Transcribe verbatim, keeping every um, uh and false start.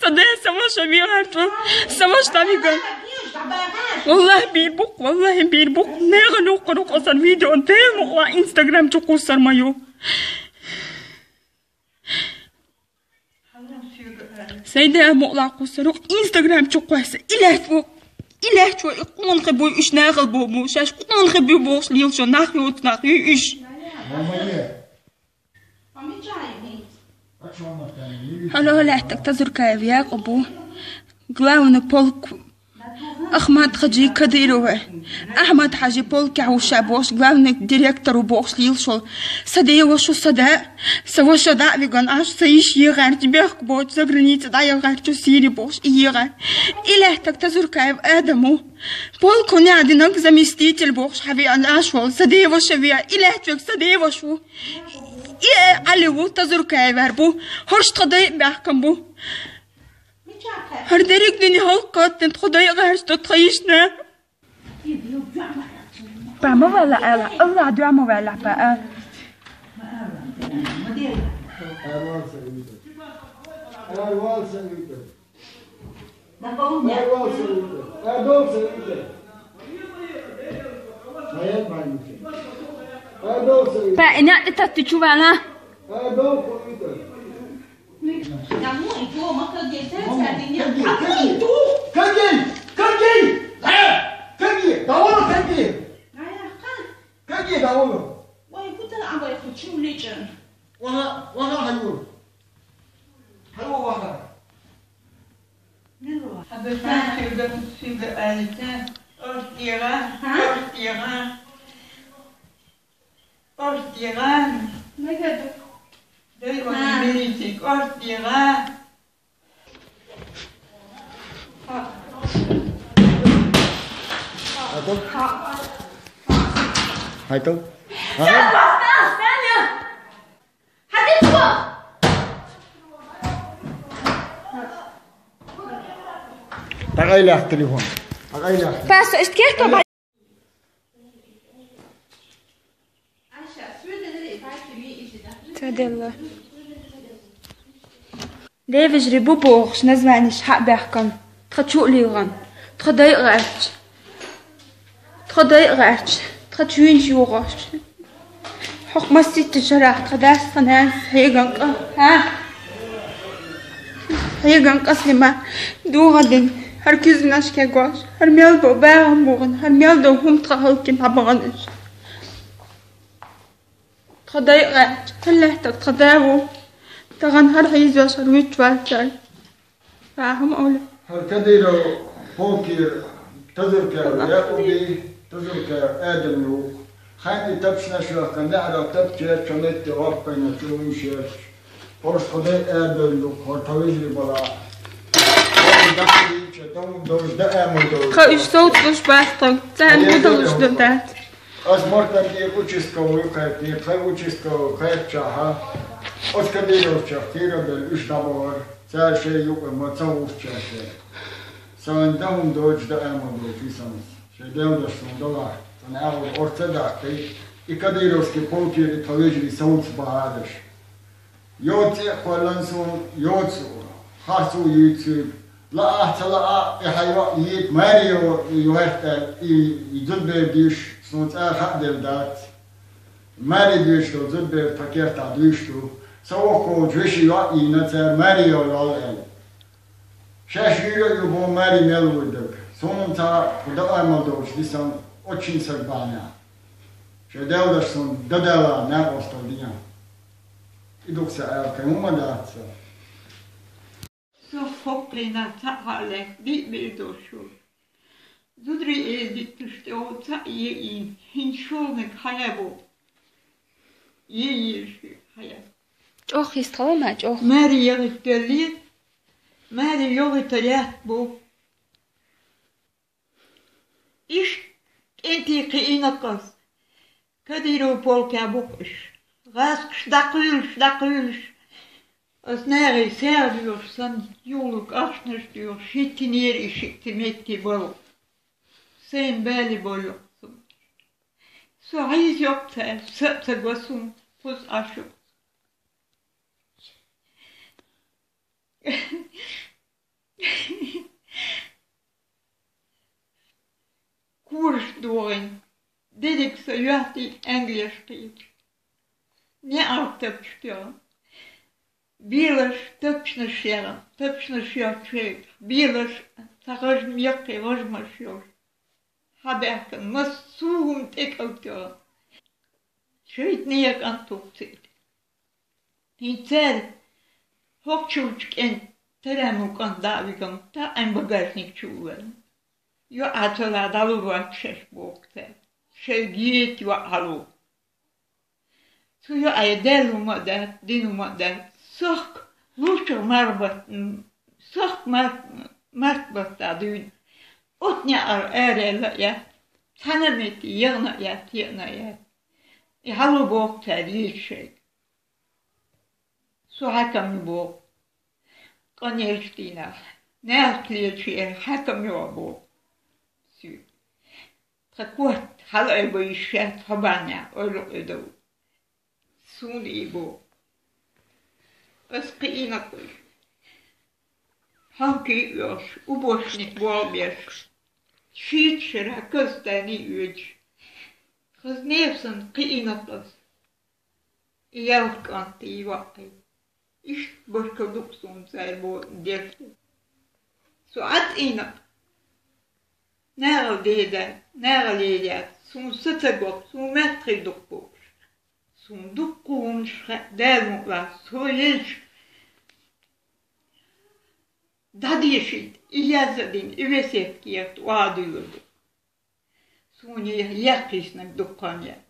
Къаде, са ваша вегӀарчу, са ваша виган. Валлахи, бийр бу-кх, валлахи, бийр бу-кх. Нагахь луккхур-кх аса видео, Дала мукъалахь, Instagram чу кхуссар ма ю. Сайда мукъалахь кхуссар-кх, Instagram чу кхосса. И лаьтта ву, и лаьтта ву, и къонахий бу, уьш нахал бу, бу. Шаьш къонахий бу бохуш лела шо, нах йоцу нах ю уьш. Хьалха лаьттаг Тазуркаев Якъуб ву. Главный полк Ахмат-Хьаьжи Кадыровы. Ахмат-Хьаьжи полкехь ву ша бохуш, главный директор ву бохуш лела шо. Са ден ваша ву, са да, са ваша дӀа а виган Ӏаш, са йиша егӀаьрчу бехк боцу, заграница дӀаегӀаьрчу Сири бохуш, и егӀаьрчу. И лаьттаг Тазуркаев Адам ву. Полконехь динарг заместитель бохуш хьан веана Ӏаш волу, са ден ваша веа, и лаьттавег са ден ваша ву. И Ӏали ву, Тазуркаевар бу, хӀорш тхан дайа баьхкина бу. ХӀара дерриг дуьне хӀаллакхаттина тхо дайа гӀерташ ду тхан йишна. Ба ма вала ала, Аллах дуьхьа ма вала ба а. Ба, ина тӀе татти чу вала. Кагий! Кагий! Кагий! Давай, кагий! Кагий, давай! Ваха, ваха, хьайву. Хьайву ваха. Хьаберта сюга, сюга алита. Ортира, ортира. Ортира. Дай ваха милици, ортира. Хьайтал? Хьайтал? Дагай лаьхта телефон. Дагай лаьхта. Пас, иштта кехтал. Ца делла. Девежарий бу бохуш, названеш хьа а баьхкина, тхан чу а лийгӀан, тхан дайа гӀерташ, тхан дайа гӀерташ, тхан чуьйнаш йогӀуш. Хьох масситта шарахь тхан дас, тхан нанас, хьеган къа, хьа? Хьеган къа Слима дугӀа дина, хӀара куьзганаш кегош, хӀара мел бо багӀан бухана, хӀара мел до хӀума тхан хӀаллакьхина хьабахана уьш. Тхан дайа гӀерташ, тхан лаьттаг тхан да ву. Тахана хӀара хьийзош, хӀара вуьтуш вац цара. Ахьа ма олу. ХӀара Кадыров полкера Тазуркаев Якъуби, Тазуркаев Адам ю. Хьайна и тапчанаш ваьккхина, неӀарах тапча, чо метте гӀоппайна чу вуьйш ерш. Хьорш тхан дай а бевлла ду, хӀора тхан вежарий бала. Хьо и даха дийча, тахана долуш даа ма долуш. Тхан уьш совцалуш бац тхан, царна гу далуш дан дац. Ас Мартан тӀера участковый кхайкхина, тхайн участковый кхайкхичахьа, оцу Кадыровчех кхийра а белла, уьш дӀабахара, цара шайн юкъа ма ца гӀуттучаьрца. Сан дан хӀума доцуш даа ма доцуш, и санна. Шайн делдаш суна далахь, сан агӀор орца а даккхий, и Кадыровский полкера и тхан вежарий совца бахьадаш. Йоцу цӀе а кхоьллина суна, йоцу харцо а юьйцуьйту. Лаахь, ца лаахь, и хьан йоӀ йийта, маре йо-, йоьрта аьлла, и, и зудбер дуьйш, суна цкъа а хаа делла дац. Маре дуьйш долу зудбер тхан кертахь дуьйш ду. Сан воккхачу вешин йоӀ йийна цара, маре йо йолу аьлла. Шаьш юьйра а ю боху маре мел вуьйр дерг. Суна ца кху даа ма долуш дисна оцу шина саг бахьанехь. Шайн делдаш суна дадала накъосталла дина. И дукха сан аьлла, кхин хӀумма дац сан. Со хӀокхуьнах цхьаъ хьалаьцна, биъ-биъ долуш ву. Зударий эзитташ тӀе ву цхьаъ йиъйина, хӀинца шолгӀаниг хьая бу. Йиъйийша хьая. ЧӀогӀа хьийза хила ма, чӀогӀа. Маре яхийталле, маре йохийтар яц бу. Иштта кӀентий кхиийна-кх ас. Кадыров полкехь бу-кх уьш. ГӀазкхаш дӀакхуьйлуш, дӀакхуьйлуш. Ас нахе сагӀа доьхуш санна, юхалург ахчанаш доьхуш, хӀиттинера и шиъ метте балха. Сайна бале боллу-кх со. Со хьийза йо-кх цара, са а ца го суна, кхуза Ӏаш ю-кх. Курш догӀин. Дедиг са йоьттий Англеш кхийча. НеӀар тапчтё. Белаш тапчнаш яра, тапчнаш йоцчу шайга. Белаш ца гӀажма яккхий гӀажмаш йолуш. Хьабаьхкина массо а хӀума тӀекӀалтера. Шайтан некъан тухцийта. ХӀинца цара хӀокхучу кӀентан тараму кӀант даа вигам таӀин багажник чу вуьлла. ЙоӀа ца ла дӀалур вац шаьш боху цара. Шайга ета йоӀ хьало. Цу йоӀе даьлла хӀума а дац, дина хӀума а дац. Сохка луччагӀа марбат-, сохка мар-, март батта дуьйна. Оцу неӀара араелла а яц, цхьана а метте яхана а яц, еана а яц. И хьало боху цара еза шайга. Со хьаькам ю боху. Къанъелчу дийнахь. Нахаца лелаш яра хьаькам ю боху. Соьга. Тхан корта хьала айба йиш яц хьо бахьанехь, ойла къедал. Суна и боху. Ас кхиийна кхуьш. Хьанкий а оьхуш, убошник болх беш. Шийтта шарахь кастани а оьцуш. Хаза нефсан кхиийна ас. И ялх кӀант, и йоӀ. Иштта баркалла ду-кх суна цара бо-, деш ду. Со Ӏад ийна, нагӀал деда, нагӀал еда, суна са ца го, суна меттахий ду-кх бохуш. Суна дуккха хӀуманаш хаьа, Дала мукъ лахь, со елча дӀадешийта, и яза а дина, и весет кехат охьадуьйлур ду. Суна яхкхийснарг дуккха а яц.